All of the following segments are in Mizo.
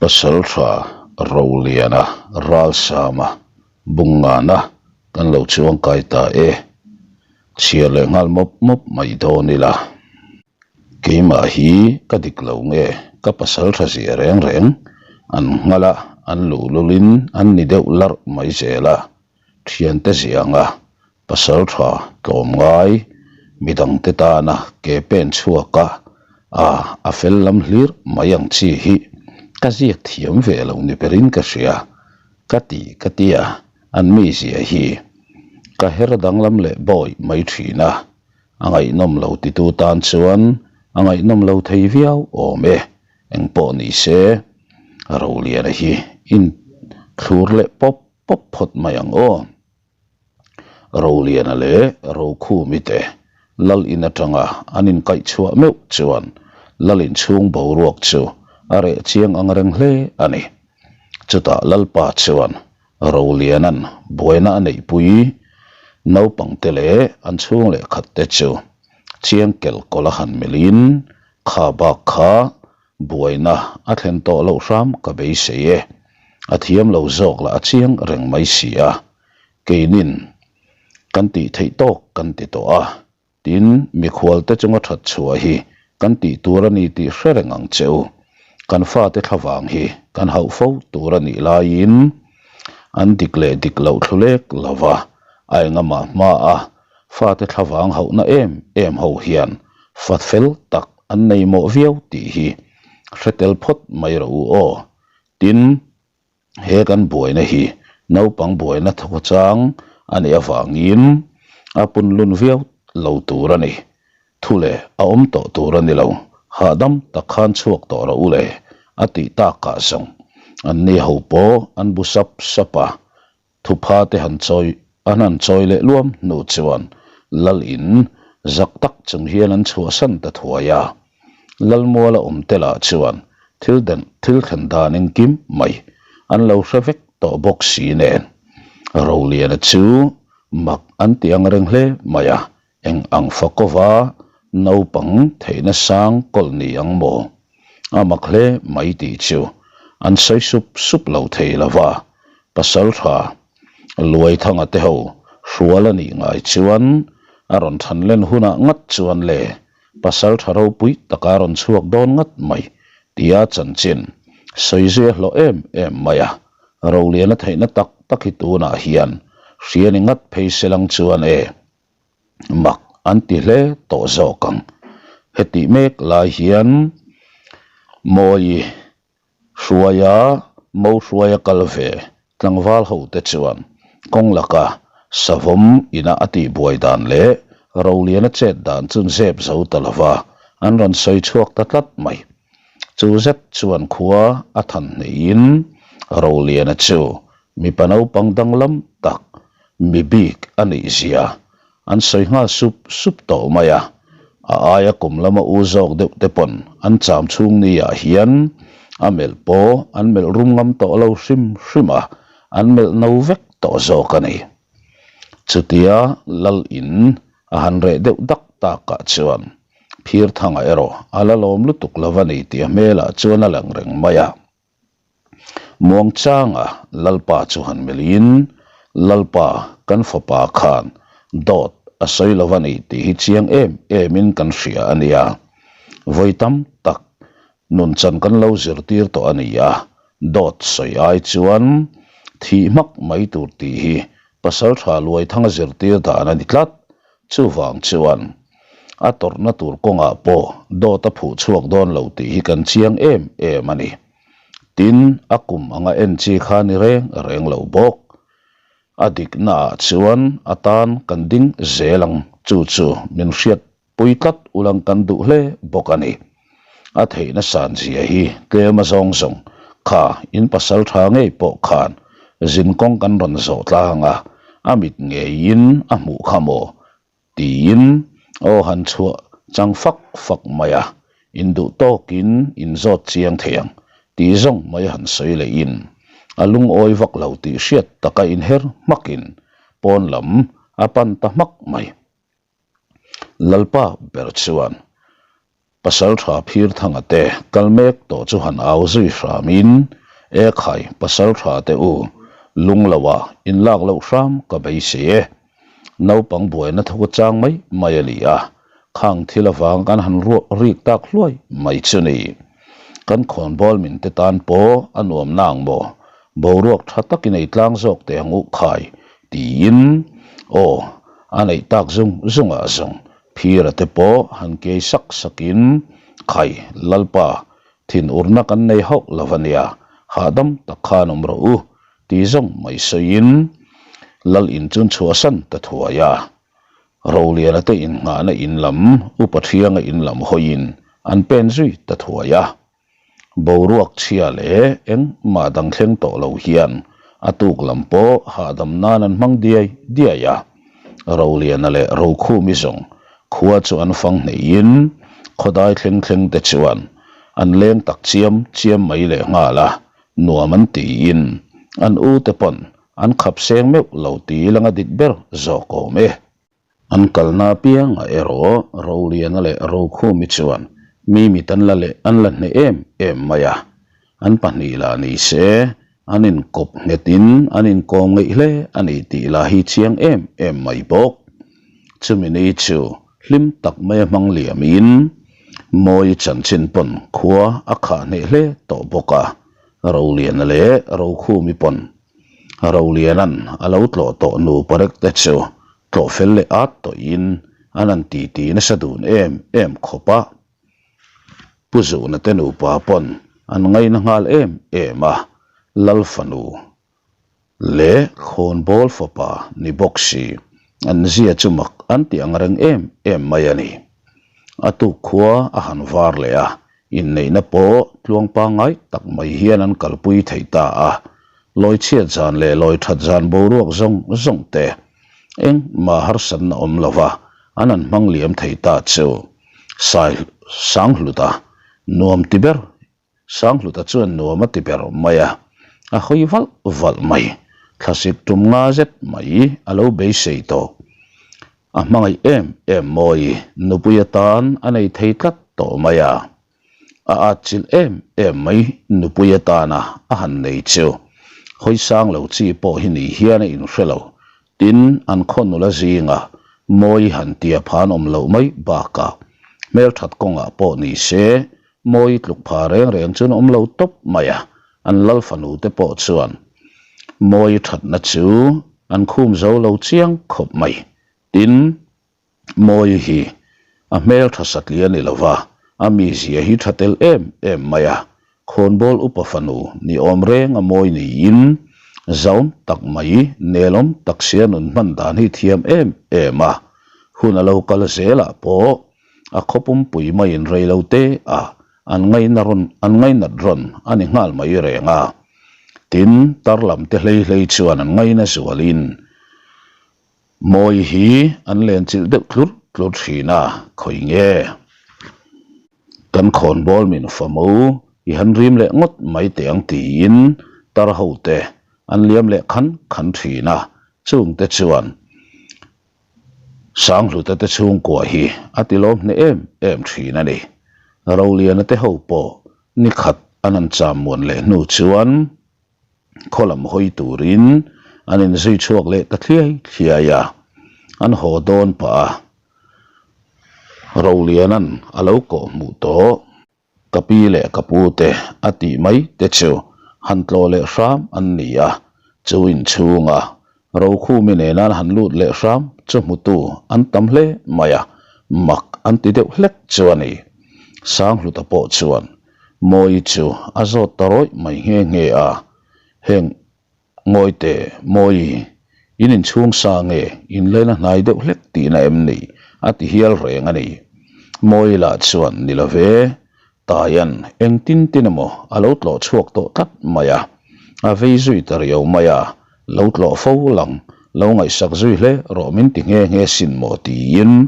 Pasaltha Roliana Ralsama Bungngana kan lo chuangkai ta e. Chhiar leh nghal mawp mawp mai dawn ila. Keimah hi ka dik lo nge ka pasaltha zia reng reng an nghal a, an luhlulin an ni deuh larh mai zel a. Thiante zianga pasal tha tlawm ngai midangte tana ke pen chhuak a, a a fel lam hlir mai ang chi hi ka ziak thiam ve lo ni berin ka hria ka ti ka ti a, an mizia hi ka her danglam leh bawi mai thin a, a ngaihnawm lo titu tan chuan a ngaihnawm lo thei viau awm e, engpawh ni se Roliana hi in thlur leh pawp pawp phawt mai ang aw. Roliana leh Rokhumi te Lal in atanga an inkaih chhuah meuh chuan Lal inchhung boruak chu a reh chiang ang reng hle a ni. Chutah Lalpa chuan Roliana'n buaina a neihpui naupangte leh an chhung leh khatte chu chiang kelh kawlh a han melhin kha bak kha Buaina a thlen tawh loh hram ka beisei e. A thiam lo zawk lah a chiang reng mai si a. Keinin kan tih theih tawk kan ti tawh a, tin mikhualte chunga that chhuah hi kan tih tur a ni tih hre reng ang che u. Kan fate thlavang hi kan hauh fo tur a nih laiin an dik leh dik loh thlu lek lo va, a engamah hma a fate thlavang hauhna em em ho hian fa fel tak an nei mawh viau tih hi hre tel phawt mai rawh u aw. Tin, he kan buaina hi naupang buaina thawchang a nih avangin a punlun viau lo tur a ni. Thu leh a awm tawh tur a ni lo, hahdam tak khan chhuak tawh rawh u le, a tih takah zawng anni ho pawh an bu sap sap a. Thupha te han chawi an han chawi leh luam hnu chuan Lal in zak tak chung hian an chhuahsan ta thuai a. Lal muala awm te lah chuan thil den thil thlen dan engkim mai an lo hre vek tawh bawk si nen Roliana chu mak an ti ang reng hle mai a, Eng ang fakova naupang theihna sang kawlh ni ang maw? A mak hle mai tih chu an sawi sup sup lo thei lo va, pasal tha Luaithanga te ho hrual a nih ngai chuan a rawn than len hunah ngat chuan le pasal tha ropui taka rawn chhuak dawn ngat mai tia chanchin sawi zui a hlawh em em mai a, Roliana theihna tak tak hi tunah hian hria ni ngat phei se lang chuan e. mak an ti hle tawh zawk ang. Hetih mek lai hian Mawi hruaia mo hruaia kal ve tlangval ho te chuan kawng laka savawm ina a tihbuai dan leh Roliana chet dan chu zep zo ta lova an rawn sawi chhuak ta tlat mai. Chu zet chuan khua a than hnehin Roliana chu mipa naupang danglam tak Mi bik a nih zia an sawi nghal sup sup tawh mai a, a aia kum lama u zawk deuh te pawn an cham chhung ni ah hian a melh pawh an melh rum ngam tawh lo hrim hrim a, an melh no vek tawh zawk a ni. Chutia Lal in a han reh deuh dak tak ah chuan Phirthanga erawh a la lawm lutuk lo a ni tih a hmelah chuan a lang reng mai a. Muangchanga Lalpa chu han melhin, Lalpa, kan fapa khan dawt a sawi lo a ni tih hi chiang em emin kan hria a nia. Vawi tam tak nunchan kan lo zirtir tawh a ni a, dawt sawi ai chuan thih hmak mai tur tih hi Pasaltha Luaithanga zirtir dan a ni tlat. Chuvang chuan a tawrhna tur kawngah pawh dawt a phuh chhuak dawn lo tih hi kan chiang em em a ni. Tin, a kum anga en chi kha ni reng reng lo bawk. A diknaah chuan a tan kan ding zel ang, chu chu min hriat pui tlat ulang kan duh hle bawk a ni. A theihna san zia hi tlem a zawng zawng kha in pasal tha ngei pawh khan zinkawng kan rawn zawh tlang a, a mit ngeiin a hmuh kha maw tiin aw han chhuah chang fak fak mai a, in duh tawkin in zawt chiang thei ang tih zawng mai han sawi lehin a lungawi vak lo tih hriat taka inher hmakin pawn lam a pan ta hmak mai. Lalpa ber chuan. Pasalṭha Phirthanga te kal mek tawh chu han au zui hramin, E khai, pasalṭha te u, lung loah inlak loh hram ka beisei e. Naupang buaina thawk a chang mai mai a ni a, khang thil avang kan han ruah rik tak hluai mai chu ni. Kan khawnbawl min te tan pawh a nuam nang maw? Boruak tha takin ei tlang zawk teh ang u khai tiin aw a neih tak zung zungah zawng Phira te pawh han kei sak sakin khai Lalpa thinurna kan nei hauh lo a nia, hahdam tak khan awm rawh u ti zawng mai sawiin Lal in chun chhuahsan ta thuai a. Roliana te innghahna in lam Upa Thianga in lam hawiin an pen zui ta thuai a. Boruak chhia leh engmah dang thleng tawh lo hian a tuk lam pawh hahdam nan an hmang diai diai a. Roliana leh Rokhumi zawng khua chu an fang hneihin khawdai thleng thleng te chuan an leng tak chiam chiam mai leh nghal a. Nuam an tiin an u te pawn an khap seng meuh lo ti langa dik ber zawk awm e. An kalna apiangah erawh Roliana leh Rokhumi chuan mi mit an la leh an la hneh em em mai a. An pahnih lah ni se an inkawp nghetin an inkawm ngeih hle a ni tih lah hi chiang em em mai bawk. Chumi ni chu hlim tak maia hmang liamin Mawi chanchin pawn khua a khah hneh hle tawh bawk a, Roliana leh Rokhumi pawn Roliana'n a lo tlawh tawh nu parek te chu tlawh fel leh at tawhin an han titi nasa dun em em khawp a. Pu Zuhna te nupa pawn an ngaina nghal em em a, Lal fanu Leh khawnbawl fapa ni bawk si, an zia chu mak an ti ang reng em em mai a ni. A tuk khua a han var leh a, inneihna pawh tluang pangngai tak mai hian an kalpui thei ta a. Lawi chhiat zan leh lawi that zan boruak zawng zawng te engmah harsatna awm lova an han hmang liam thei ta chu Sai Sanghluta nuam ti ber Sanghluta chuan nuam a ti ber mai a, a hawi valh valh mai. Thlasik tum nga zet mai a lo beisei tawh. A hmangaih em em mawi nupui atan a nei thei tlat tawh mai a. A atchilh em em mai nupui atana a han nei chu. Hawi sang lo chi pawh hi ni hian a inhre lo. Tin, an khaw nula zinga mawi han tia phan awm loh mai bakah hmelthat kawngah pawh ni se Mawi tluk pha reng reng chuan awm lo tawp mai a, an lal fanu te pawh chuan Mawi thatna chu an khum zo lo chiang khawp mai. Tin, Mawi hi a hmel tha satli a ni lo va, a mizia hi tha tel em em mai a, khawnbawl upa fanu ni awm reng a mawi niin zaum tak mai nelawm tak sia nun hman dan hi thiam em em a, hun a lo kal zelah pawh A khaw pumpui maiin rei lo te a an ngaina rawn an ngainat rawn a ni nghal mai reng a. Tin, tar lam te hlei hlei chuan an ngaina zualin Mawi hi an len chilh deuh tlur tlur thin a, khawi nge? Kan khawnbawl min fa mo i han rim leh ngawt mai teh ang tiin tar ho te an liam leh khan khan thin a, chungte chuan Sanghluta te chhungkua hi a ti lawm hneh em em thin a ni. Roliana te ho pawh ni khat an han cham muan leh hnu chuan khaw lam hawi turin an inzui chhuak leh ta thliai thliai a, an haw dawn pah a, Roliana'n a lo kawh hmuh tawh. Ka pi leh ka pu te a tih mai te chu han tlawh leh hram an ni a, chu inchhunga Rokhumi nena an han lut leh hram chu hmutu an tam hle mai a, mak an ti deuh hlek chu a ni. Sanghluta pawh chuan Mawi chu a zawt ta rawih mai nghe nghe a, heng Ngawi teh, Mawi, in inchhung sa nge in lena hnai deuh hlek tihna em ni? a ti hial reng a ni. Mawi lah chuan ni lo ve, Taian eng tin tin emaw a lo tlawh chhuak tawh tlat mai a, a vei zui ta riau mai a, lo tlawh fo lang, lo ngaihsak zui hle rawh min ti nghe nghe sin maw tiin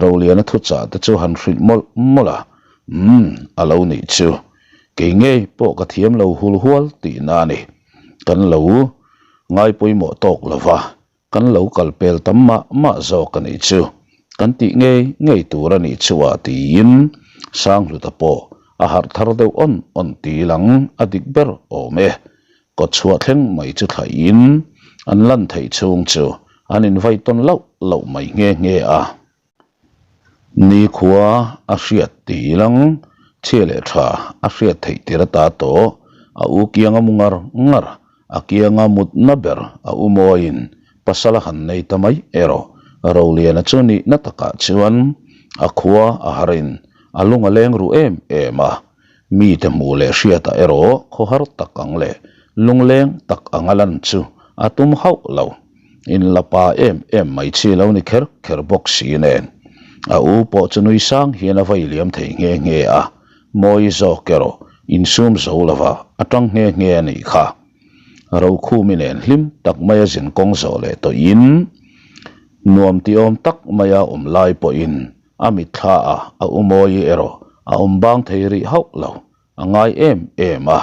Roliana thuchah te chu han hrilh mawlh mawlh a, umm a lo nih chu. Kei ngei pawh ka thiam lo hul hual tihna a ni. Kan lo ngai pawimawh tawk lo va, kan lo kal pel tam mah mah zawk a nih chu. Kan tih ngei ngei tur a nih chu a tiin. Sanghluta pawh a harh thar deuh awn awn ti lang a dik ber awm e. Kawtchhuah thleng mai chu thlaihin an lan theih chhung chu an invai tawn lauh lauh mai nghe nghe a. Nikhua a hriat ti lang chhia leh tha a hriat theih tir ata tawh a u kianga mu ngar ngar a kianga mutna ber a u mawiin pasal a han nei ta mai erawh Roliana chu nihna takah chuan a khua a harin a lung a leng ru em em a, mite hmuh leh hriatah erawh khawhar tak ang leh lungleng tak anga lan chu a tum hauh lo. In la pa em em mai chi lo ni kher kher bawk si nen. A u pawh chu nui sang hian a vai liam thei nghe nghe a, mawi zawk erawh insum zo lova a tang nghe nghe a nih kha. Rokhumi nen hlim tak maia zin kawng zawh leh tawhin nuam ti awm tak maia awm lai pawhin a mitthla a a u mawi erawh a awm bang thei rih hauh lo, a ngai em em a,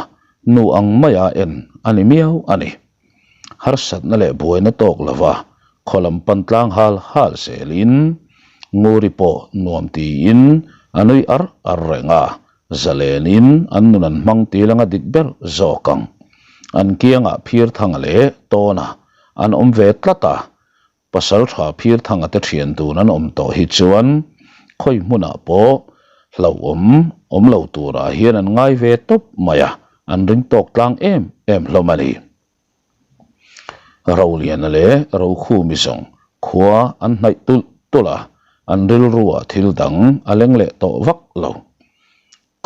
nu ang maia en a ni miau a ni. Harsatna leh buaina tawk lova khaw lam pan tlang hal hal zelin Nguri pawh nuam tiin a nui ar ar reng a, zalenin an nun an hmang til anga dik ber zawk ang. An kiangah Phirthanga leh Tawna an awm ve tlat a, Pasal tha phir thanga te thian dun an awm tawh hi chuan khawi hmunah pawh hlauhawm awm lo turah hian an ngai ve tawp mai a, an ring tawk tlang em em hlawm a ni. Roliana leh Rokhumi zawng khua an hnaih tulh tulh a, an rilruah thil dang a leng leh tawh vak lo.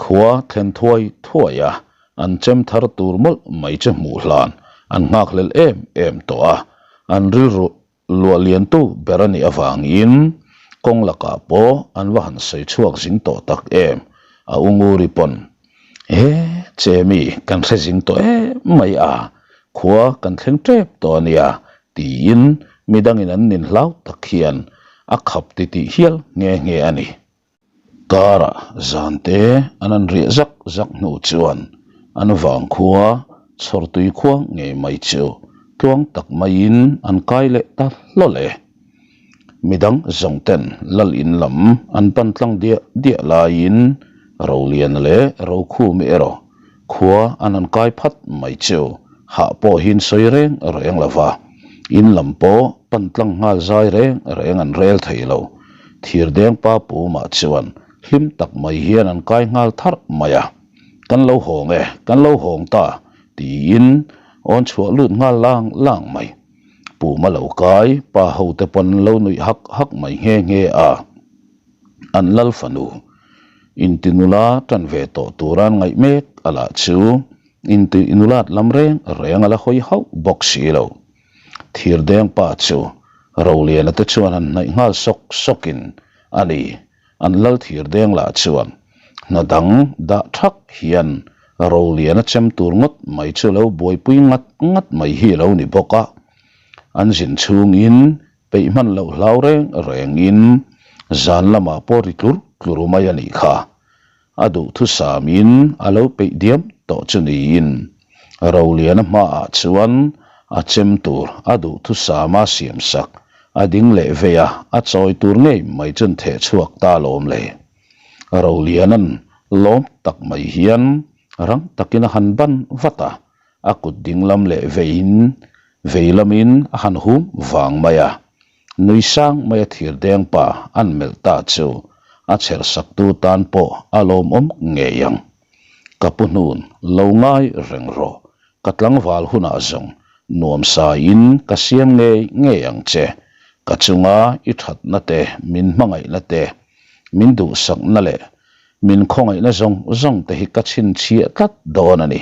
Khua thlen thuai thuai a, an chem thar tur mawlh mai chu hmuh hlan an nghakhlel em em tawh a, an rilru luah liantu ber a nih avangin kawng lakah pawh an va han sawi chhuak zing tawh tak em, a u Nguri pawn, He, Chemi, kan hre zing tawh em mai a, khua kan thleng tep tawh a nia, tiin midangin an nin hlau tak hian a khap titih hial nghe nghe a ni. Karah zante an an riah zak zak hnu chuan an vang khua chhawrtui khua ngei mai chu tluang tak maiin an kai leh ta hlawl e. Midang zawng ten lal in lam an pan tlang diah diah laiin Roliana leh Rokhumi erawh Khua an han kai phat mai chu hah pawh hian sawi reng reng lo va, in lam pawh pan tlang nghal zai reng reng an rel thei lo. Thirdeng pa pumah chuan hlim tak mai hian an kai nghal tharh mai a, Kan lo hawng e, kan lo hawng ta, tiin awn chhuah lut nghal lang lang mai. Puma lo kai pa hote pawn lo nuih hak hak mai nghe nghe a. An lal fanu inti nula tan ve tawh tura an ngaih mek a lah chu inti nulat lam reng reng a la hawi hauh bawk si lo. Thirdeng pa chu Roliana te chuan han hnaih nghal sawk sawkin a ni. An lal thirdeng lah chuan hna dang dah thak hian Roliana chem tur ngawt mai chu lo buaipui ngat ngat mai hi a lo ni bawk a. An zin chhungin Peih hman loh hlau reng rengin zan lamah pawh ri tlur tlur mai a nih kha. A duhthusamin a lo peih diam tawh chu niin Roliana hmaah chuan a chem tur a duhthusama siamsak a ding leh vei a, a chawi tur ngei mai chuan theh chhuak ta lawm le. Roliana'n lawm tak mai hian rang takin a han ban vat a, a kut dinglam leh veiin vei lamin a han hum vang mai a, nui sang mai a thir deng pa an melh ta chu a chher saktu tan pawh a lawmawm ngei ang. Ka pu hnun lo ngai reng rawh, ka tlangval hunah zawng nuam saiin ka siam ngei ngei ang che, ka chunga i thatna te, min hmangaihna te, min duhsakna leh min khawngaihna zawng zawng te hi ka chhinchhiah tlat dawn a ni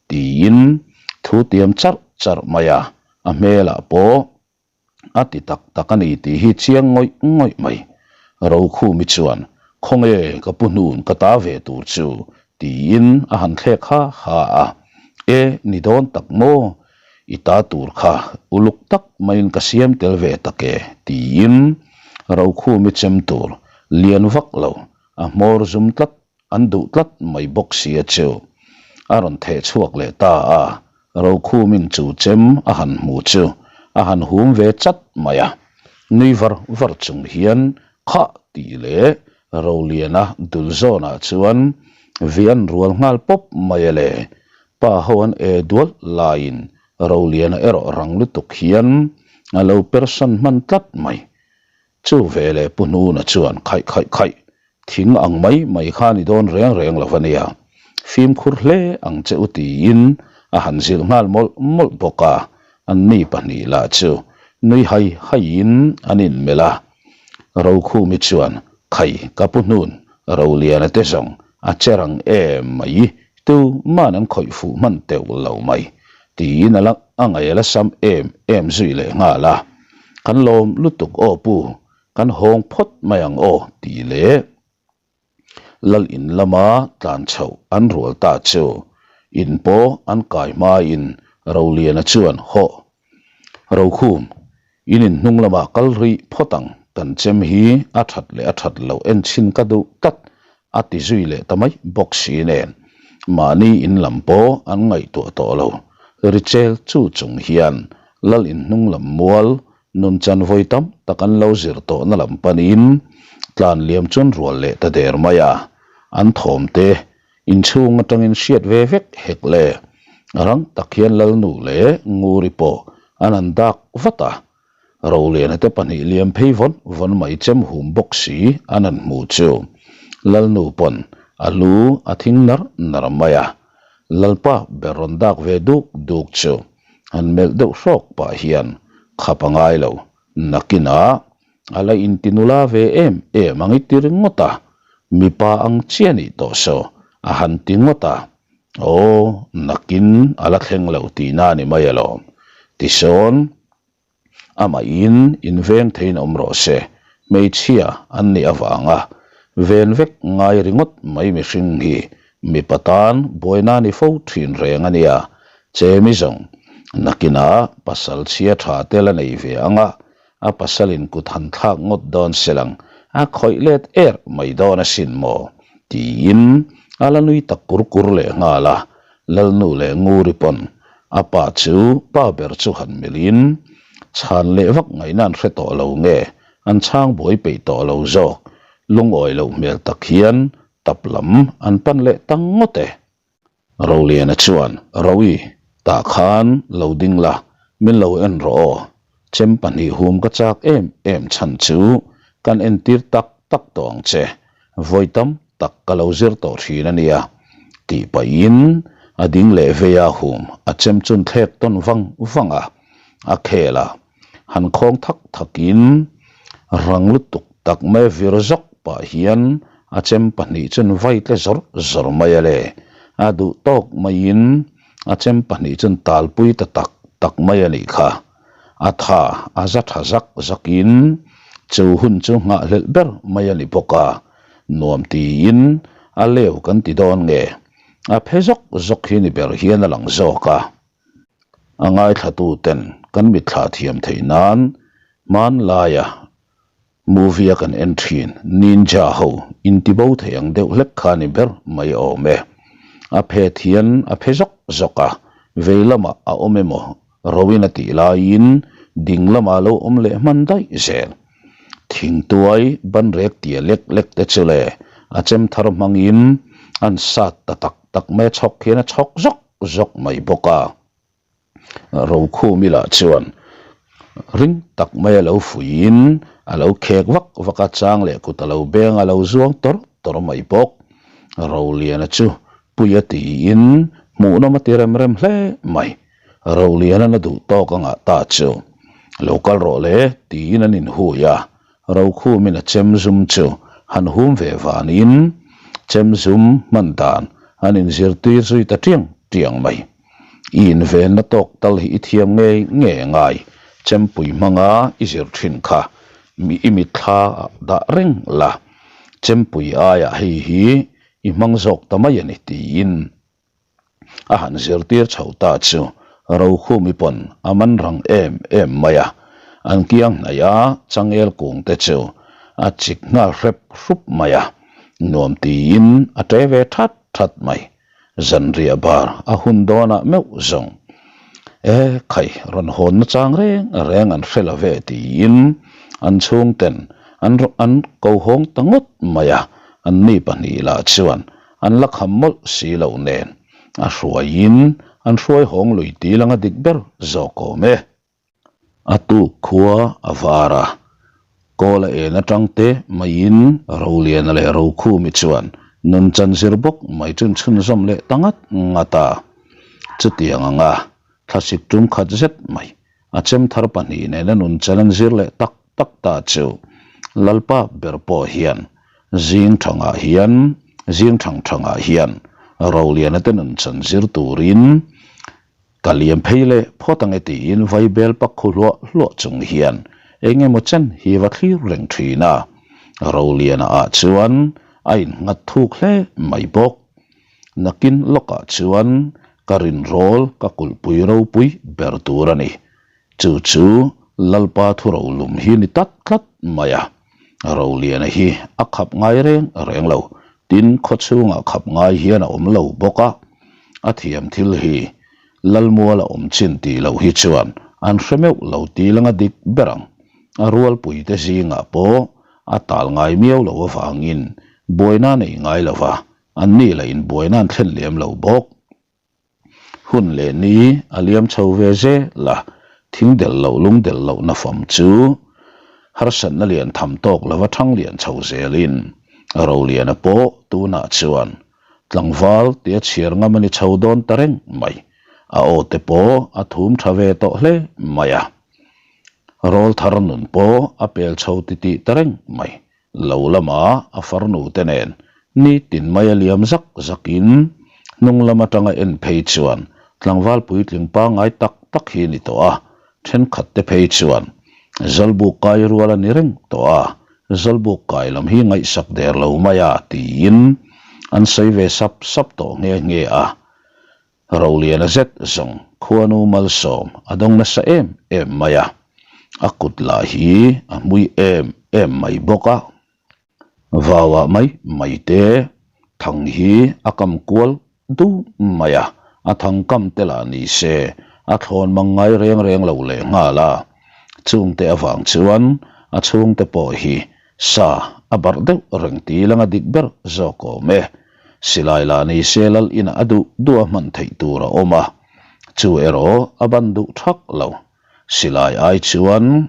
Tiin thu tiam charh charh mai a, a hmelah pawh a ti tak tak a ni tih hi chiang ngawih ngawih mai. Rokhumi chuan, Khawnge ka pu hnun ka ta ve tur chu? tiin a han thlek ha ha a, E, ni dawn tak maw? I ta tur kha uluk tak maiin ka siam tel ve tak e, tiin Rokhumi chem tur lian vak lo a hmawr zum tlat An duh tlat mai bawk sia chu a rawn theh chhuak leh ta a, Rokhumin chu chem a han hmu chu a han hum ve chat mai a, nui var var chung hian khah tih leh Roliana dul zawnah chuan vi an rual nghal pawp mai a le. Pa ho an e dual laiin Roliana erawh rang lutuk hian a lo persan hman tlat mai. Chu veleh Pu Hnuna chuan khaih khaih khaih thing ang mai mai kha ni dawn reng reng lo a nia, fimkhur hle ang che u tiin a han zilh nghal mawlh mawlh bawk a, anni pahnih lah chu nui hai haiin an inmelh a. Rokhumi chuan Khai ka pu hnun Roliana te zawng a che rang em mai tuman an khawih fuh hman teuh lo mai tiin a la a ngaih a la sam em em zui leh nghal a, Kan lawm lutuk aw pu, kan hawng phawt mai ang aw tih leh Lal in lama tlan chhoh an rual ta chu in pawh an kai hmain Roliana chuan hawh Rokhum in in hnung lamah kal rih phawt ang kan chem hi a that leh a that loh en chhin ka duh tlat a ti zui leh ta mai bawk si nen mahni in lam pawh an ngaihtuah tawh lo. Richel chu chung hian Lal in hnung lam mual nun chan vawi tam tak an lo zir tawhna lam panin tlan liam chuan rual leh ta der mai a, an thawm te Inchhung atangin hriat ve vek hek le. Rang tak hian Lalnu leh Nguri pawh an han dak vat a. Roliana te pahnih liam phei vawn vawn mai chem hum bawk si an han hmu chu. Lalnu pawn a lu a thing nar nar mai a. Lalpa ber rawn dak ve duk duk chu han melh deuh hrawk pah hian khap a ngai lo. Nakinah A la inti nula ve em em ang i ti ringawt a, mipa ang chiah nih tawh saw a han ti ngawt a, aw nakin a la thleng lo tihna a ni mai alawm. Tisawn amahin inveng theiin awm rawh se, hmeichhia an nih avanga ven vek ngai ringawt mai mihring hi mipa tan buaina ni fo thin reng a nia, chemi zawng nakinah pasal chhia tha te la nei ve ang a, A pasalin kut han thlak ngawt dawn se lang, a khawih let er mai dawn asin maw? tiin a la nui tak kur kur leh nghal a. Lalnu leh Nguri pawn a pa chu pa ber chu han milhin chhan leh vak ngaihna an hre tawh lo nge an chhang buai peih tawh lo zawk, lungawi loh hmel tak hian tap lam an pan leh ta ngawt e. Roliana chuan, Rowi, tah khan lo ding la, min lo en rawh aw. Chem pahnih hum ka chak em em chhan chu kan entir tak tak tawh ang che. Vawi tam tak ka lo zir tawh thin a nia, tih pahin a ding leh vei a hum a chem chun thlek tawn vang vang a, a khel a. Han khawng thak thakin rang lutuk tak mai vir zawk pah hian a chem pahnih chuan vai tle zawr zawr mai a le. A duh tawk maiin a chem pahnih chuan talpui ta tak tak mai a nih kha. A tha a za tha zak zakin chu hun chu nghahhlelh ber mai a ni bawk a, nuam tiin a leu kan ti dawn nge a phe zawk zawk hi ni ber hian a lang zawk a. A ngaithlatuten kan mitthla thiam theih nan hmanlaia movie a kan en thin ninja ho intibo thei ang deuh hlek kha ni ber mai awm e. A phet hian a phe zawk zawk a, vei lamah a awm emaw roin a tih laiin ding lamah a lo awm leh hman daih zel. Thingtuai banrek tia lek lek te chu le a chem thar hmangin an sat ta tak tak mai a chhawk hian a chhawk zawk zawk mai bawk a. Rokhumi lah chuan ring tak mai a lo fuiin a lo khek vak vak a, chang leh kut a lo beng a lo zuang tawr tawr mai bawk. Roliana chu pui a tiin hmuhnawm a ti rem rem hle mai. Roliana na duh tawk a ngah ta chu lo kal rawh le tiin an inhui a, Rokhumin a chem zum chu han hum ve vanin chem zum hman dan an inzirtir zui ta tiang tiang mai. I invenna tawk tal hi i thiam ngei ngei ngai, chempui hmanga i zir thin kha mi i mitthla ah dah reng la, chempui aiah hei hi i hmang zawk ta mai a ni tiin A han zirtir chho ta chu Rokhumi pawn a man rang em em mai a, an kiang hnaih a changel kung te chu a chik nghal hrep hrup mai a, nuam tiin a ṭe ve that that mai. Zanriah bar a hun dawnah meuh zawng, E khai, rawn hawnna chang reng reng an hre lo ve tiin an chhungten An an ko hawng ta ngawt mai a, anni pahnih lah chuan an la kham mawlh si loh nen a hruaiin an hruai hawng lui til anga dik ber zawk awm e. A tuk khua a var a, kawl a en atang te maiin Roliana leh Rokhumi chuan nun chan zir bawk mai chun chhunzawm leh ta ngat ngat a. Chutiang anga thlasik tum khat zet mai a chem thar pahnih nena nun chan an zir leh tak tak ta chu Lalpa ber pawh hian zing thangah hian zing thang thangah hian Roliana te nun chan zir turin Ka liam phei leh phawt ange tiin vaibel pak khu hluah hluah chung hian eng emaw chen hi va thlir reng thin a, Roliana ah chuan a innghat thuk hle mai bawk. Nakin lawkah chuan ka rinrawl ka kulhpui ropui ber tur a ni. Chu chu Lalpa thurolum hi ni tak tlat mai a, Roliana hi a khap ngai reng reng lo, tin khawchhungah khap ngai hian a awm lo bawk a, a thiam thil hi Lalmual a awm chin tih loh hi chuan an hre meuh lo tih langa dik ber ang. A rualpuite zingah pawh a tal ngai miau loh avangin buaina a nei ngai lo va, anni lah inbuaina an thlen lem lo bawk. Hun leh ni a liam chho ve zel a, thing delh loh lung delh loh na fam chu harsatna lian tham tawk lova thang lian chho zelin Roliana pawh tunah chuan tlangval tia chhiar ngam a ni chho dawn ta reng mai. A aw te pawh a thum tha ve tawh hle mai a, rawlthar nun pawh a pel chho titih ta reng mai. Lo lama a farnu te nen nitin mai a liam zak zakin hnung lam atanga en phei chuan tlangval puitling pangngai tak tak hi ni tawh a, thenkhat te phei chuan Zawlbuk kai rual a ni reng tawh a, Zawlbuk kai lam hi ngaihsak der lo mai a tiin an sawi ve sap sap tawh nghe nghe a. Roliana zet zawng khuanu malsawm a dawng nasa em em mai a, a kut lah hi a hmui em em mai bawk a. Vauah mai mai te thang hi a kam kual dum mai a, a thang kam te lah ni se a thlawn mang ngai reng reng lo leh nghal a, chungte avang chuan a chhungte pawh hi sa a barh deuh reng tih langa dik ber zawk awm e. Silai lah ni se lal inah a duh duh a hman theih tur a awm a, chu erawh a ban duh thak lo. Silai ai chuan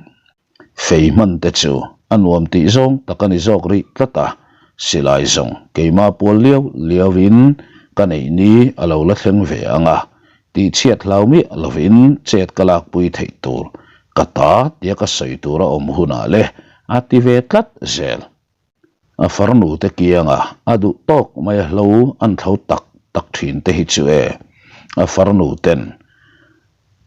fei hman te chu a nuam tih zawng tak a ni zawk rih tlat a, silai zawng keimah pual liau liau in ka neih ni a lo la thleng ve ang a, tihchhiat hlau miah lovin chet ka lakpui theih tur ka ta tia ka sawi tur a awm hunah le a ti ve tlat zel. A farnu te kianga a duh tawk mai a hlo an thlo tak tak thin te hi chu e, a farnu ten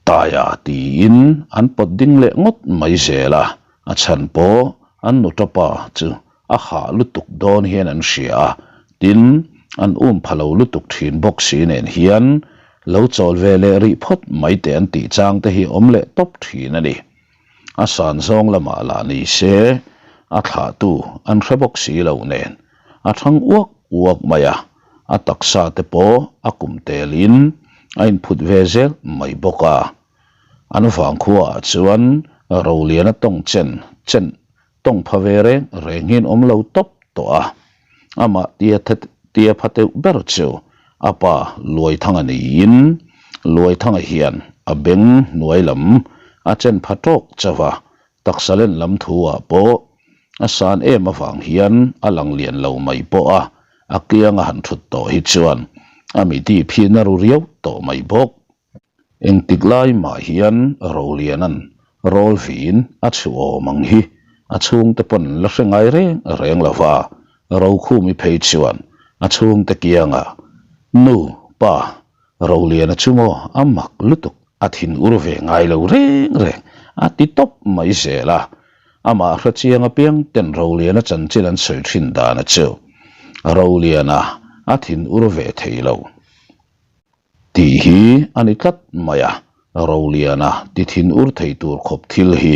Taia tiin an pawt ding leh ngawt mai zel a, a chhan pawh an nuta pa chu a hah lutuk dawn hian an hria a, tin an um pha lo lutuk thin bawk si nen hian lo chawl ve leh rih phawt mai teh an tih chang te hi awm leh tawp thin a ni. A san zawng lamah lah ni se, a thlahtu an hre bawk si lo nen, a thang uak uak mai a, a taksa te pawh a kum telin a inphut ve zel mai bawk a. An vangkhuaah chuan Roliana tawng chen chen tawng pha ve reng reng hian awm lo tawp tawh a, amah tia tia pha teuh ber chu a pa Luaithanga niin Luaithanga hian a beng hnuai lam a chen pha tawk chauh a, taksa len lam thu ah pawh a san em avang hian a lang lian lo mai pawh a, a kianga han thut tawh hi chuan a mi dip hi na ru riau tawh mai bawk. Engtik lai mah hian Roliana'n rawl vin a chhuh awm ang hi a chhungte pawn la hre ngai reng reng lo va, Rokhumi phei chuan a chhungte kiangah, Nu, pa, Roliana chu maw a mak lutuk, a thin ur ve ngai lo reng reng a ti tawp mai zel a, amah hre chiang apiang ten Roliana chanchin an sawi thin dana chu Roliana a thin ur ve thei lo. Tih hi a ni tlat mai a, Roliana ti thin ur thei tur khawp thil hi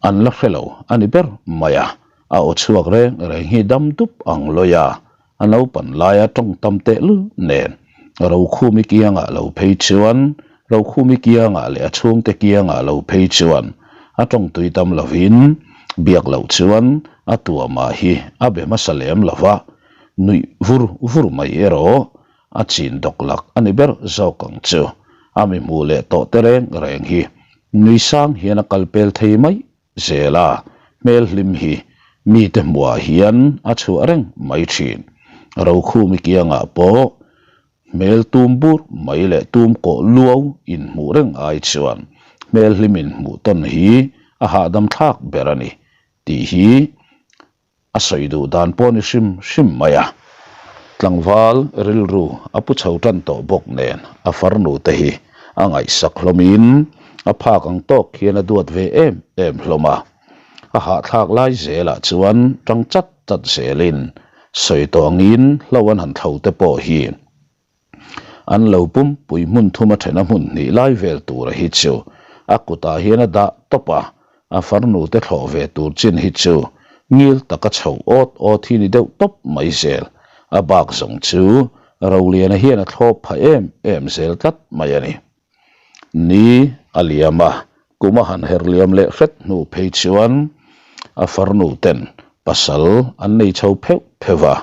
an la hre lo a ni ber mai a, a aw chhuak reng reng hi dam dup ang lawi a, a naupan laia tawng tam tehlul nen Rokhumi kiangah lo phei chuan Rokhumi kiangah leh a chhungte kiangah lo phei chuan a tawng tui tam lovin. Biak loh chuan a tuamah hi a be hmasa lem lo va, nuih vur vur mai erawh a chin dawk lak a ni ber zawk ang chu. A mi hmuh leh tawh te reng reng hi nui sang hian a kal pel thei mai zel a, hmel hlim hi mite hmuhah hian a chhuah reng mai thin. Rokhumi kiangah pawh Hmel tum bur mai leh tum kawh luau inhmuh reng ai chuan hmel hlim inhmuh tawn hi a hahdam thlak ber a ni tih hi a sawi duh dan pawh ni hrim hrim mai a. Tlangval rilru a pu chho tan tawh bawk nen a farnu te hi a ngaihsak hlawmin a phak ang tawk hian a duat ve em em hlawm a. A hahthlak lai zelah chuan tang chat chat zelin sawi tawh angin hlo an han thlo te pawh hi an lo pumpui hmun thum a then a hmun hnih lai vel tura hi chu a kutah hian a dah tawp a, a farnu te thlawh ve tur chin hi chu ngil taka chho awt awt hi ni deuh tawp mai zel, a bak zawng chu Roliana hian a thlawp pha em em zel tlat mai a ni. Ni a liam a, kum a han her liam leh hret hnu phei chuan a farnu ten pasal an nei chho pheuh pheuh va,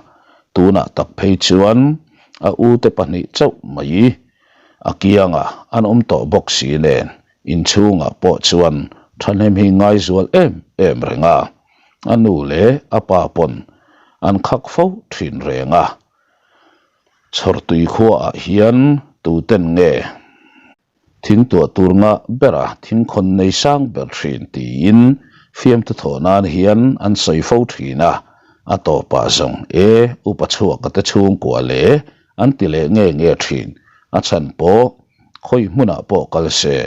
tunah tak phei chuan a ute pahnih chauh mai a kiangah an awm tawh bawk si nen inchhungah pawh chuan thahnem hi ngaizual em em reng a, a nu leh a pa pawn an khak fo thin reng a. Chhawrtui khuaah hian tuten nge thing tuah tur ngah bera thingkhawn nei sang ber thin tiin fiamthu thawh nan hian an sawi fo thin a, a tawpah zawng e upa chhuaka te chhungkua leh an ti leh nge nge thin, a chhan pawh khawi hmunah pawh kal se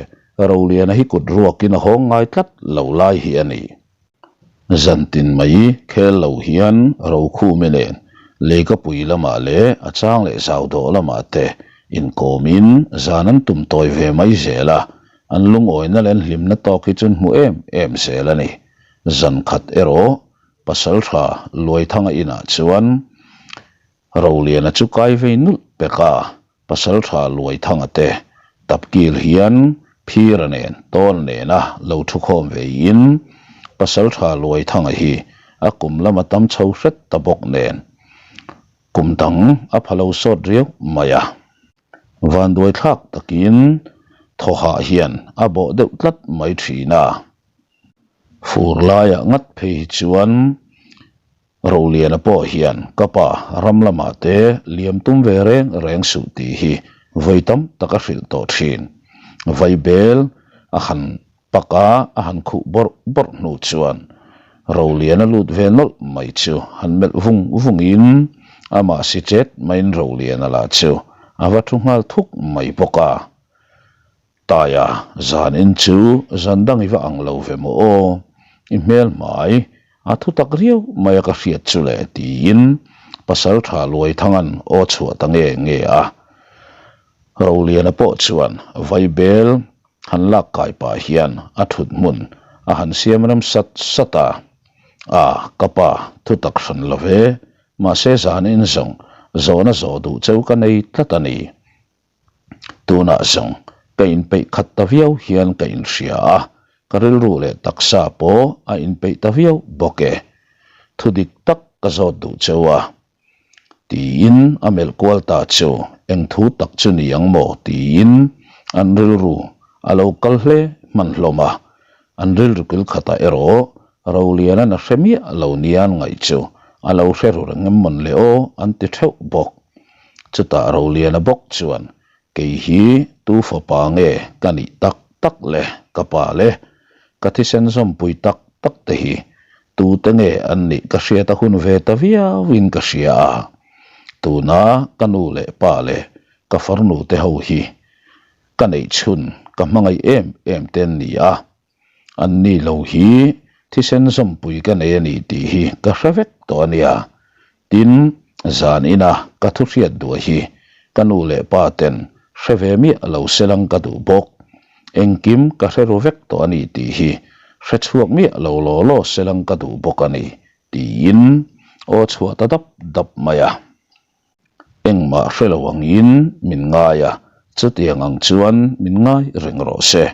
Roliana hi kut ruakin a hawng ngai tlat lo lai hi a ni. Zantin mai khel lo hian Rokhumi nen Leikapui lamah leh a chang leh Zaudawh lamah te inkawmin zan an tum tawi ve mai zel a, an lungawina leh an hlimna tawk hi chu an hmu em em zel a ni. Zan khat erawh Pasaltha Luaithanga inah chuan Roliana chu kai vei nulh pek a, Pasaltha Luaithanga te tapkil hian Phira nen Tawna nena lo thu khawm veiin Pasaltha Luaithanga hi a kum lama tam chho hret ta bawk nen kum dang a pha lo sawt riau mai a. Vanduaithlak takin thawhah hian a bawh deuh tlat mai thin a. Fur laiah ngat phei hi chuan Roliana pawh hian ka pa ram lamah te liam tum ve reng reng suh tih hi vawi tam tak a hrilh tawh thin. Vaibel a han pak a, a han khuh bawrh bawrh hnu chuan Roliana lut ve nawlh mai chu han melh vung vungin amah si chet maiin Roliana lah chu a va thu nghal thuk mai bawk a. Taia, zan in chu zan dang i va ang lo ve maw aw? I hmel hmai a thu tak riau mai a ka hriat chu le tiin pasal tha Luaithanga'n aw chhuah ta nge nge a. Roliana pawh chuan vaibel han lak kai pah hian a thut hmun a han siam rem sat sat a, A, ka pa, thu tak hran lo ve, mahse zan in zawng zawhna zawh duh cheu ka nei tlat a ni. Tunah zawng ka inpeih khat ta viau hian ka inhria a, ka rilru leh taksa pawh a inpeih ta viau bawk e. Thu dik tak ka zawt duh cheu a. Tiin a melh kual ta chu eng thu tak chu ni ang maw tiin an rilru a lo kal hle hman hlawm a. An rilru kil khatah erawh Roliana'n a hre miah lo nia an ngaih chu a lo hre ru reng em mawn le aw an ti theuh bawk. Chutah Roliana bawk chuan, Kei hi tu fapa nge ka nih tak tak le ka pa le? Ka thisen zawmpui tak tak te hi tute nge an nih ka hriat a hun ve ta viauin ka hria a. Tuna ka nu leh pa leh ka farnu te ho hi ka neih chhun ka hmangaih em em te an ni a. An ni lo hi thisen zawmpui ka nei a ni tih hi ka hre vek tawh a nia. Tin, zan ina ka thu hriat duah hi ka nu leh pa ten hre ve miah lo selang ka duh bawk. Engkim ka hre ru vek tawh a ni tih hi hre chhuak miah lo law law selang ka duh bawk a ni tiin aw chhuah ta dap dap mai a. Engmah hre lo angin min ngai a, chutiang ang chuan min ngai reng rawh se.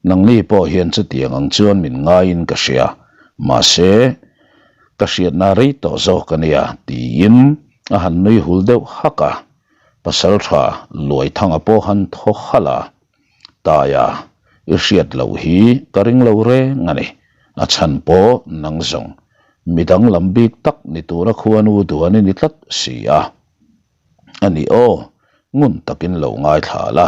Nangni pawh hian chutiang ang chuan min ngaiin ka hria. Mahse, ka hriatna rei tawh zawk a nia, tiin a han nui hul deuh hak a. Pasalṭha Luaithanga pawh han thaw halh a. Taia, i hriat loh hi ka ring lo reng a ni. A chhan pawh nang zawng midang lam bik tak ni tura khuanu duan i ni tlat si a. A ni aw, ngun takin lo ngaithla la,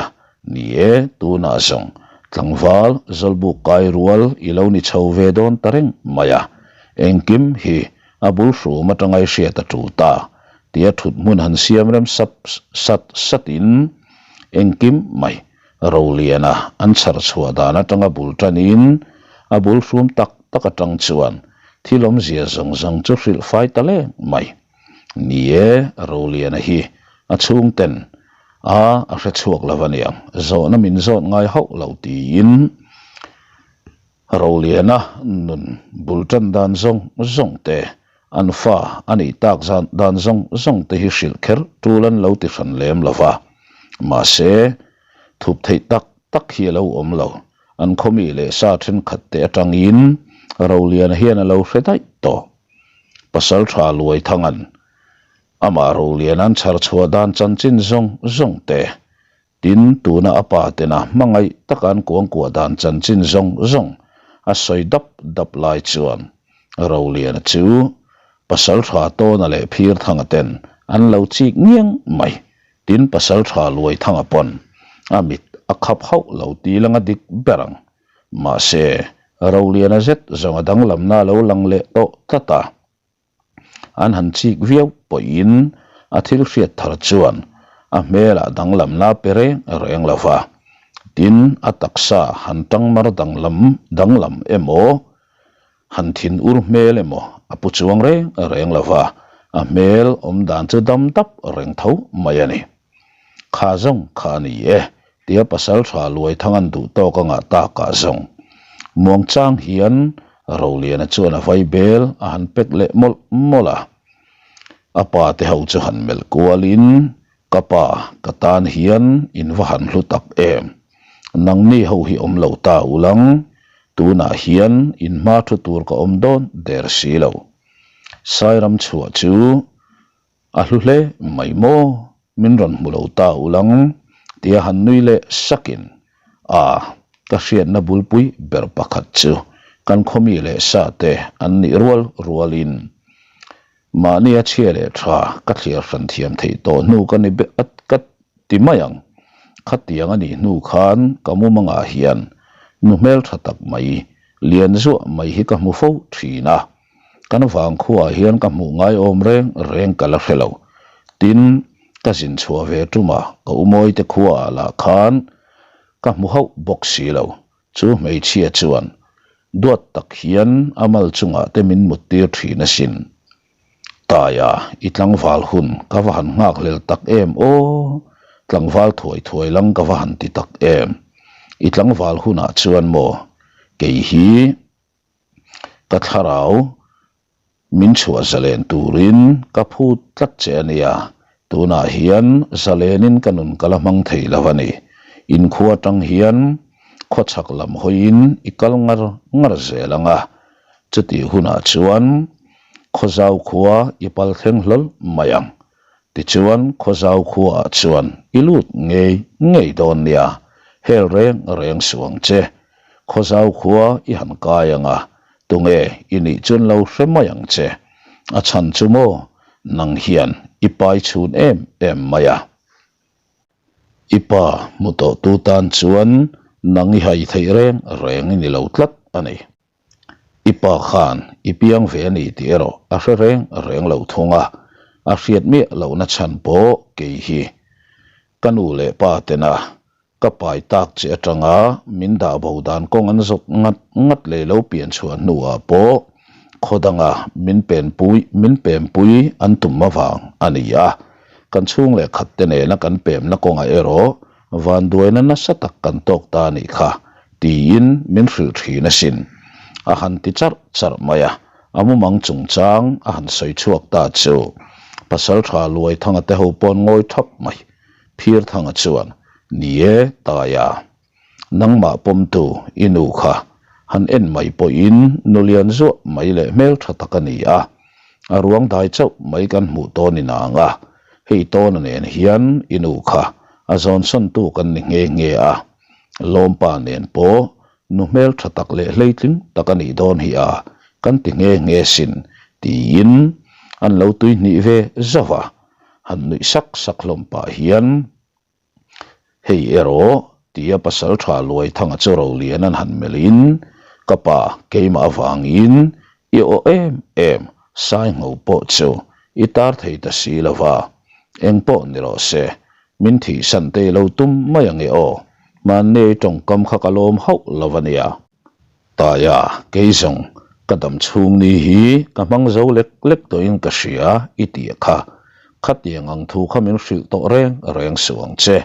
ni e, tunah zawng tlangval zawlbuk kai rual i lo ni chho ve dawn ta reng mai a, engkim hi a bul hrum atanga i hriat a tul ta tia thut hmun han siam rem sap sat satin engkim mai Roliana an chhar chhuah dan atanga bul tanin a bul hrum tak tak atang chuan thil awmzia zawng zawng chu hrilh fai ta leng mai. Ni e, Roliana hi a chhungten a a hre chhuak lo aniang, zawhna min zawt ngai hauh lo tiin Roliana nun bul tan dan zawng zawng te, an fa a nih tak zan dan zawng zawng te hi hrilh kher tul an lo ti hran lem lo va. Mahse, thup theih tak tak hi a lo awm lo. An khawmi leh sa thenkhat te atangin Roliana hian a lo hre daih tawh. Pasal tha Luaithanga'n amah Roliana an chhar chhuah dan chanchin zawng zawng te, tin tuna a pa tena hmangaih taka an kuangkuah dan chanchin zawng zawng a sawi dap dap lai chuan Roliana chu Pasal tha Tawna leh Phirthanga ten an lo chik ngiang mai. Tin Pasal tha Luaithanga pawn a mit a khap hauh lo tih langa dik ber ang. Mahse, Roliana zet zawng a danglamna a lo lang leh tawh tlat a. An han chik viau pawhin a thil hriat thar chuan a hmelah danglamna a pe reng reng lo va. Tin, a taksa han tangmar danglam danglam emaw, han thin ur hmel emaw a pu chuang reng reng lo va, a hmel awm dan chu dam dap reng tho mai a ni. Kha zawng kha a ni e, tia pasal tha Luaithanga'n duh tawk a ngah takah zawng. Muangchang hian Roliana chuan a vai bel a han pek leh mawlh mawlh a. A pa te ho chu han melh kualin, Ka pa, ka tan hian in va han hlu tak em? Nangni ho hi awm lo ta ulang, tunah hian in hma thu tur ka awm dawn der si lo. Sairam chhuah chu A hlu hle mai maw? Min rawn hmu lo ta ulang, tia han nui leh sakin, A, ka hriatna bulpui ber pakhat chu kan khawmi leh sa te an nih rual rualin mahnia chhia leh tha ka thliar hran thiam theih tawh hnu ka ni ka ti mai ang. Khatiang a nih hnu khan ka mumangah hian nu hmeltha tak mai, lian zuah mai hi ka hmu fo thin a. Kan vangkhuaah hian ka hmuh ngai awm reng reng ka la hre lo. Tin, ka zin chhuah ve ṭuma ka umawite khuaah lah khan ka hmu hauh bawk si lo. Chu hmeichhia chuan duat tak hian a mal chungah te min muttir ṭhin asin. Taia, i tlangval hun ka va han nghakhlel tak em aw! Tlangval thuai thuai lang ka va han ti tak em! I tlangval hunah chuan maw kei hi Ka thlarau min chhuah zalen turin ka phut tlat che a nia, tunah hian zalenin ka nun ka la hmang thei lo a ni. Inkhua atang hian khawchhak lam hawiin i kal ngar ngar zel ang a, chutih hunah chuan Khawzau khua i pal thleng hlawl mai ang. Tichuan Khawzau khuaah chuan i lut ngei ngei dawn nia, hel reng reng suh ang che. Khawzau khua i han kai ang a, tunge i nih chuan lo hre mai ang che. A chhan chu maw, nang hian i pai chhun em em mai a. I pa hmu tawhtu tan chuan nang i hai theih reng reng i ni lo tlat a ni. I pa khan i piang ve a ni tih erawh a hre reng reng lo thung a, a hriat miah lohna chhan pawh kei hi ka nu leh pa tena ka pai tak che atanga min dah bo dan kawng an zawt ngat ngat leh lo pian chhuah hnuah pawh khaw danga min penpui min pempui an tum avang a ni a, kan chhung leh khat te nena kan pemna kawngah erawh Vanduaina nasa tak kan tawk ta a nih kha, tiin min hrilh thin asin. A han ti charh charh mai a, a mumang chungchang a han sawi chhuak ta chu Pasaltha Luaithanga te ho pawn ngawi thap mai. Phirthanga chuan, Ni e, Taia, nangmah pawmtu i nu kha. Han en mai pawhin nu lian zuah mai leh hmel tha tak a ni a, a ruang dai chauh mai kan hmuh tawn inang a, hei tawna nen hian i nu kha a zawnsawntu kan ni nghe nghe a, lawmpa nen pawh nu hmel tha tak leh hleitling tak a nih dawn hi a, kan ti nghe nghe sin tiin an lo tuihnih ve zauh a, han nuih sak sak hlawm pah hian. Hei erawh, tia pasal tha Luaithanga chu Rolian an han melhin, Ka pa, keimah avangin i aw em em, Saingho pawh chu i tar thei ta si lo va, eng pawh ni rawh se, min thihsan te i lo tum mai ange aw, hmanni tawngkam kha ka lawm hauh lo a nia. Taia, kei zawng, ka dam chhung ni hi ka hmang zo lek lek tawhin ka hria i tih kha. Khatiang ang thu kha min hrilh tawh reng reng suh ang che.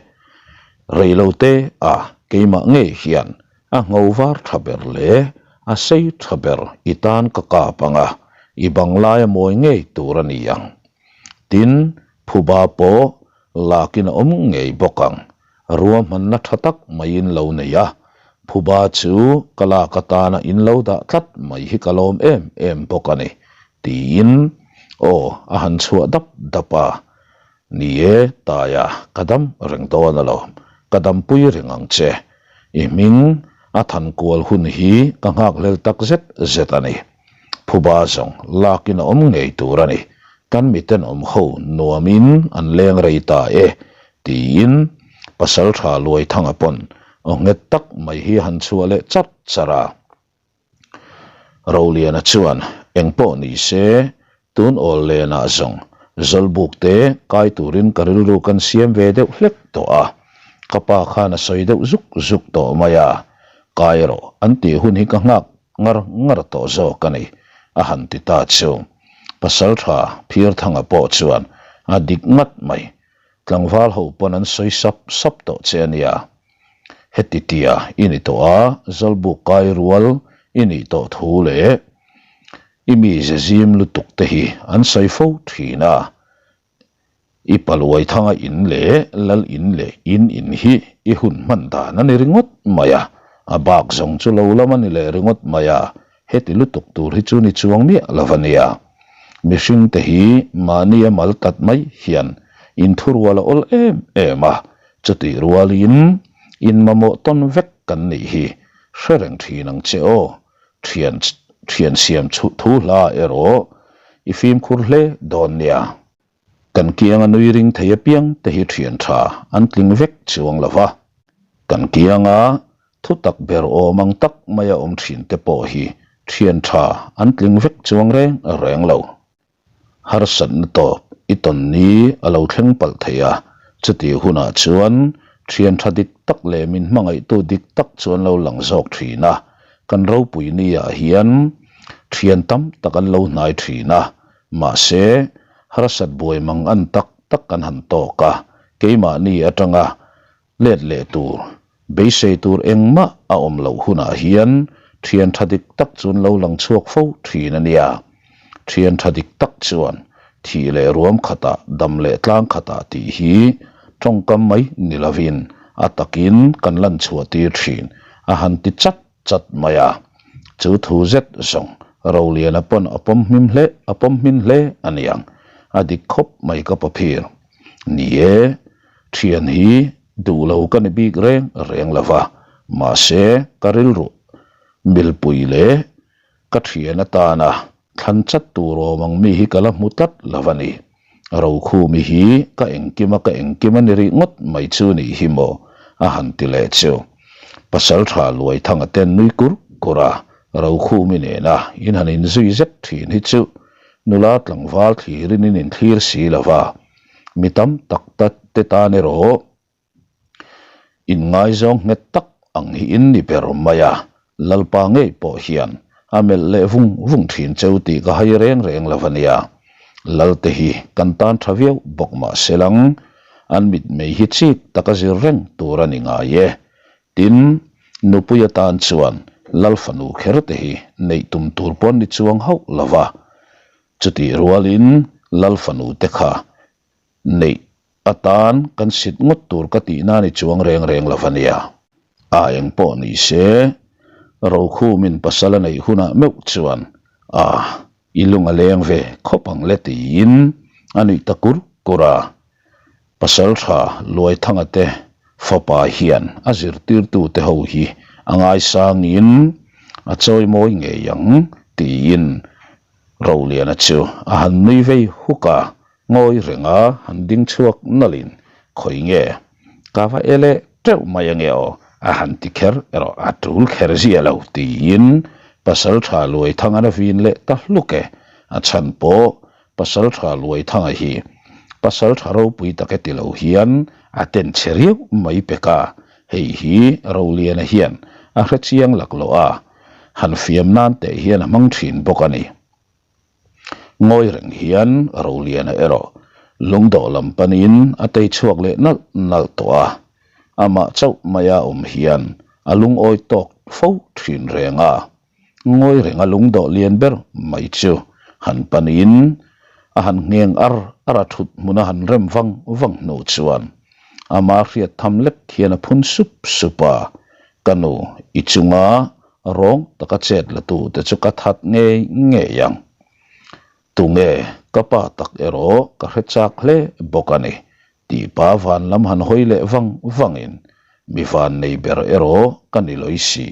Rei lo te a, keimah ngei hian a ngho var tha ber leh a sei tha ber i tan ka kap ang a, i bang laia mawi ngei tur a ni ang. Tin, phuba pawh lakin a awm ngei bawk ang. Ruahmanna tha tak maiin lo nei a, phuba chu ka lak atana in lo dah tlat mai hi ka lawm em em bawk a ni, tiin aw a han chhuah dap dap a. Ni e, Taia, ka dam reng dawn alawm, ka dampui reng ang che. I hming a than kual hun hi ka nghakhlel tak zet zet a ni. Phuba zawng lakin a awm ngei tur a ni. Kan miten awm ho nuamin an leng rei ta e, tiin Pasalṭha Luaithanga pawn aw nghet tak mai hi a han chhuah leh char char a. Roliana chuan eng pawh ni se, tun awl lenah zawng Zawlbuk te kai turin ka rilru kan siam ve deuh hlek tawh a, ka pa khan a sawi deuh zuk zuk tawh mai a, kai rawh an tih hun hi ka nghak ngar ngar tawh zawk a ni, a han ti ta chu. Pasalṭha Phirthanga pawh chuan a dik ngat mai. Tlangval ho pawn an sawi sap sap tawh che a nia. Heti tia i ni tawh a, Zawlbuk kai rual i nih tawh thu leh i mi ze zim lutuk te hi an sawi fo thin a. I Paluaithanga in leh Lal in leh in in hi i hun hman dan a ni ringawt mai a, a bak zawng chu lo lam a ni leh ringawt mai a, heti lutuk tur hi chu ni chuang miah lo a nia. Mihring te hi mahni a mal tat mai hian inthurual a awl em em a, chutih rualin in mamawh tawn vek kan nih hi hre reng thin ang che aw, thian thian siam thu hla erawh i fimkhur hle dawn nia. Kan kianga nui ring thei apiang te hi thian tha an tling vek chuang lo va. Kan kianga thu tak ber awm ang tak maia awm thin te pawh hi thian tha an tling vek chuang reng reng lo. Harsatna tawp i tawn ni a lo thleng palh thei a, chutih hunah chuan thian tha dik tak leh min hmangaihtu dik tak chu an lo lang zawk thin a. Kan ropui ni ah hian thian tam tak an lo hnai thin a, Mahse, harsat buai mang an tak tak kan han tawk a, keimahni atanga let leh tur, beisei tur engmah a awm loh hunah hian thian tha dik tak chu an lo lang chhuak fo thin a nia. Thian tha dik tak chuan thih leh ruam khatah, dam leh tlang khatah tih hi tawngkam mai ni lovin a takin kan lan chhuah tir thin a han ti chat chat mai a, chu thu zet zawng Roliana pawn a pawm hmim hle a pawm hmin hle a niang, a dik khawp mai ka paphir. Ni e, thian hi duh lo ka ni bik reng reng lo va, mahse ka rilru milpui leh ka thian atana Thlan chat tur awm ang mi hi ka la hmu tlat lo a ni. Rokhumi hi ka engkim a ka engkim a ni rih ngawt mai chu nih hi maw? a han ti leh chu. Pasaltha Luaithanga ten nui kur kur a, Rokhumi nena in han inzui zet thin hi chu nula tlangval thlirin in inthlir si lo va, mi tam tak te tan erawh Inngaizawng nghet tak ang hi in ni ber mai a, Lalpa ngei pawh hian a melh leh vung vung thin cheu tih ka hai reng reng lo a nia. Lalte hi kan tan tha viau bawk mah se lang, an mitmei hi chik taka zir reng tur a ni ngai e. Tin, nupui atan chuan Lal fanu kher te hi neih tum tur pawn ni chuang hauh lo va, chutih rualin Lal fanu te kha neih atan kan sit ngawt tur ka tihna ni chuang reng reng lo a nia. A eng pawh ni se. Rokhumin pasal a neih hunah meuh chuan a i lung a leng ve khawp ang le tiin a nuih ta kur kur a. Pasaltha Luaithanga te fapa hian a zirtirtute ho hi a ngaisangin a chawimawi ngei ang tiin Roliana chu a han nui vei huk a, ngawi renga han ding chhuak nalhin khawi nge ka va e leh teuh mai ange aw a han ti kher erawh a tul kher zia lo tiin Pasaltha Luaithanga a vin leh ta hluk e, a chhan pawh Pasaltha Luaithanga hi Pasaltha ropui tak e ti lo hian a ten chhe riau mai pek a, hei hi Roliana hian a hrechiang laklawh a, han fiam nan teh hian a hmang thin bawk a ni. Ngawi reng hian Roliana erawh lungdawh lam panin a tei chhuak leh nalh nalh tawh a, amah chauh maia awm hian a lungawi tawk fo thin reng a. Ngawi renga lungdawh lian ber mai chu han panin a han ngheng ar ar a thut hmun a han rem vang vang hnu chuan ama hriat tham lek hian a phun sup sup a, Ka nu, i chunga rawng taka chet la tu te chu ka that ngei ngei ang. Tunge ka pa tak erawh ka hre chak hle bawk a ni Tih pa van lam han hawi leh vang vangin, Mi van nei ber erawh ka ni lawih si.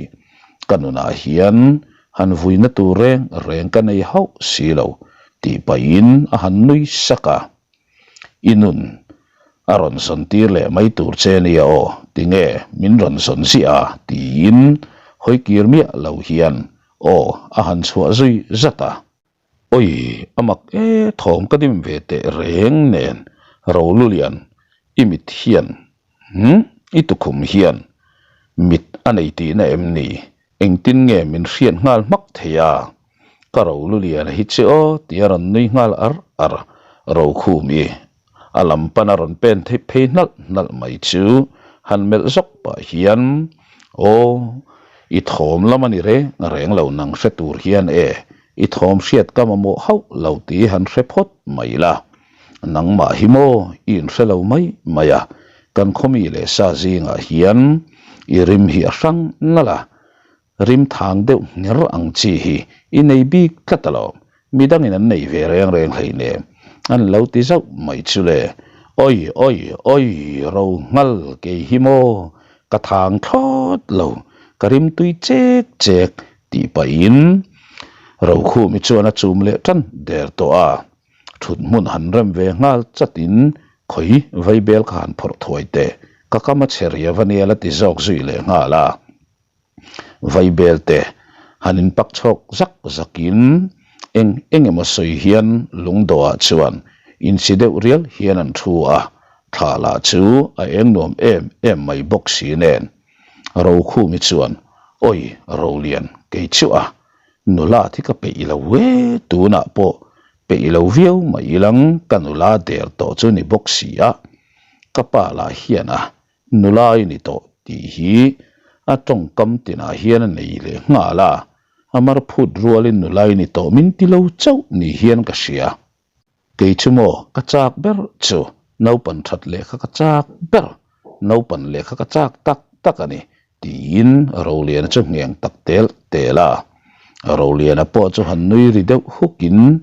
Ka nunah hian han vuina tur reng reng ka nei hauh si lo, tih pahin a han nui sak a. I nun a rawn zawn tir leh mai tur che nia aw, tinge min rawn zawn ziah a? tiin hawi kir miah lo hian aw a han chhuah zui zat a. Oi, a mak e, thawm ka dim ve teh reng nen, Rolulian, i mit hian, hm, i tukhum hian mit a nei tihna em ni? Engtin nge min hriat nghal hmak thei a? Ka Rolulian hi che aw tia rawn nui nghal ar ar, Rokhumi A lam pan a rawn pen theih phei hnalh hnalh mai chu han melh zawk pah hian, Aw, i thawm lam a ni reng reng lo nang hre tur hian e, i thawm hriat ka mamawh hauh lo tih han hre phawt mai la. Nangmah hi maw i inhre lo mai mai a, kan khawmi leh sa zingah hian i rim hi a hrang nalh a, Rim thang deuh ngher ang chi hi i nei bik tlat alawm, midangin an nei ve reng reng hleinem, an lo ti zauh mai chu le. Oi oi oi ro nghal kei hi maw, ka thang thlawt lo, ka rim tui chek chek tih pahin Rokhumi chuan a chum leh tan der tawh a, thut hmun han rem ve nghal chatin khawi vaibel kha han phawrh thuai teh, ka kam a chhe riau ania la ti zawk zui leh nghal a. Vaibel te han in pak chhawk zak zak in eng eng emaw sawi hian lungdawh ah chuan insi deuh rial hian an thu a, thla lah chu a eng nuam em em mai bawk si nen. Rokhumi chuan, Awi Rolian, kei chu a nula thi ka peih lo e, tunah pawh peih lo viau mai ilang ka nula der tawh chu ni bawk si a, ka pa lah hian a Nula i ni tawh tih hi a tawngkam tinah hian a nei leh nghal a, a mar phut rualin nula i ni tawh min ti lo chauh ni hian ka hria. Kei chu maw ka chak ber chu naupan that lehkha ka chak ber, naupan lehkha ka chak tak tak a ni tiin Roliana chu ngheng tak tel tel a. Roliana pawh chu han nui ri deuh hukin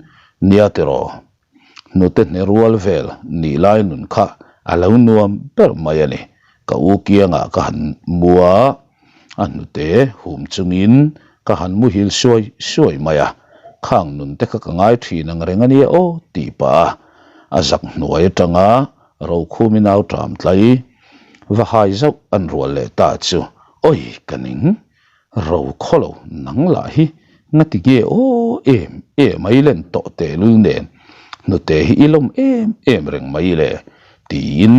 nia tiraw Hnute hne rual vel nih lai nun kha a lo nuam ber mai a ni. Ka u kiangah ka han mu a, a hnute hum chungin ka han muhil suai suai mai a, khang nun te kha ka ngai thin ang reng a nia aw tih pah a, a zak hnuai atanga Rokhumi nau ṭam tlai va hai zauh an rual leh ta chu, Awi ka ning! Ro khaw lo nang lah hi ngati nge aw em em a i len tawh tehlul nen hnute hi i lawm em em reng mai le tiin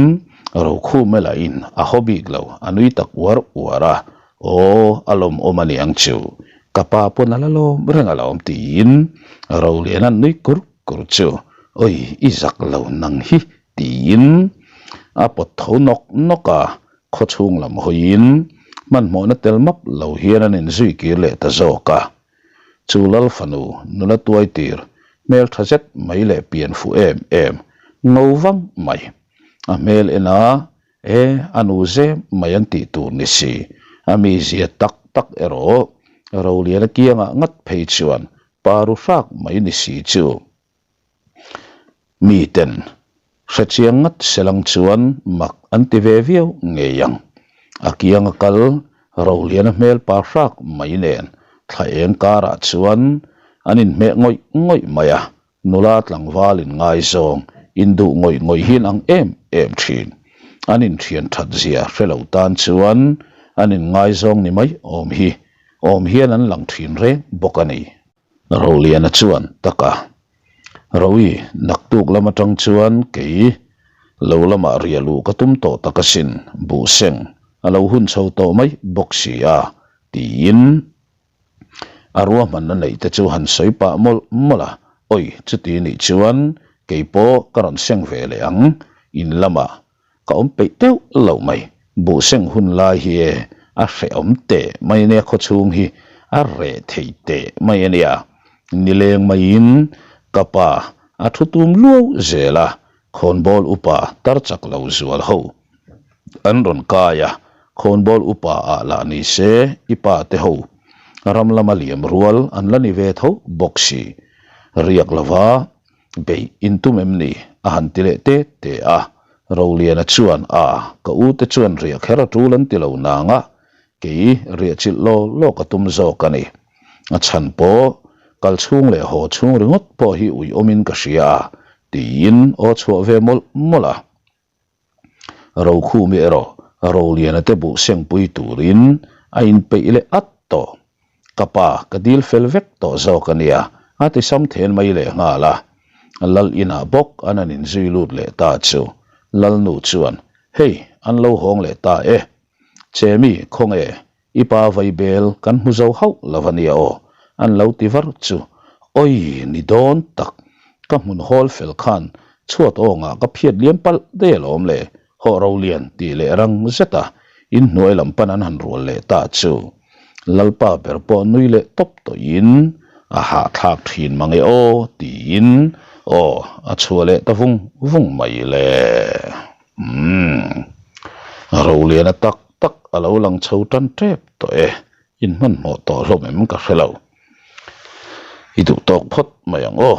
Rokhum elahin a haw bik lo a nui tak uar uar a, aw a lawm awm a niang chu ka pa pawn a la lawm reng alawm tiin Roliana nui kur kur chu awi i zak lo nang hi tiin a pawt tho nawk nawk a. Khaw chhung lam hawiin hmanhmawhna tel map lo hian an inzui kir leh ta zawk a. Chu Lal fanu nula tuai tir hmel tha zet mai leh pian fuh em em ngo vang mai. A hmel en a, e a nu zem mai an tih tur ni si, a mizia tak tak erawh. Roliana kiangah ngat phei chuan pa ru hrâk mai ni si chu. Miten hrechiang ngat selang chuan mak an ti ve viau ngei ang. A kianga kal Roliana hmel pa hrâk mai nen thla eng karah chuan an inhmeh ngawih ngawih mai a, Nula tlangval in ngaizawng, induh ngawih ngawih hian ang em em thin. An inthian that zia hre lo tan chuan an inngaizawng ni mai awm hi awm hian an lang thin reng bawk a ni. Roliana chuan tak a, Rowi, naktuk lam atang chuan kei lo lamah riah luh ka tum tawh tak asin, buhseng a lo hun chho tawh mai bawk si a, tiin A ruahmanna neih te chu han sawi pah mawlh mawlh a, Awi, chuti nih chuan kei pawh ka rawn seng ve leh ang, in lamah ka awm peih deuh loh mai, buh seng hun lai hi e a hrehawm teh mai ania khawchhung hi a reh thei teh mai ania, nileng maiin ka pa a thu tum luau zel a, Khawnbawl upa tar chak lo zual ho an rawn kai a, khawnbawl upa ah lah ni se i pa te ho ram lama liam rual an la ni ve tho bawk si. Riak lova beih in tum em ni? a han ti leh te te a, Roliana chuan a ka u te chuan riah kher a tul an ti lo nang a, kei riah chilh law law ka tum zawk a ni. A chhan pawh kal chhung leh haw chhung ringawt pawh hi uiawmin ka hria a, tiin aw chhuah ve mawlh mawlh a. Rokhumi erawh Roliana te buh sengpui turin a inpeih leh at tawh. Ka pa ka dil fel vek tawh zawk a nia, a ti sam then mai leh nghal a. Lal inah bawk an han inzui lut leh ta chu Lalnu chuan, Hei, an lo hawng leh ta e. Chemi, khawnge, I pa vaibel kan hmu zo hauh lo a nia aw, an lo ti var chu. Awi, ni dawn tak, ka hmun hawl fel khan chhuat awngah ka phiat liam palh daih alawm le, hawh rolian tih leh rang zet a, inhnuai lam pan an han rual leh ta chu. Lalpa ber pawh nui leh tawp tawhin a hahthlak thin mange aw tiin aw a chhuah leh ta vung vung mai le. Umm. Roliana tak tak a lo lang chho tan tep tawh e, in hmanhmawh tawh hlawm em ka hre lo. I duh tawk phawt mai ang aw.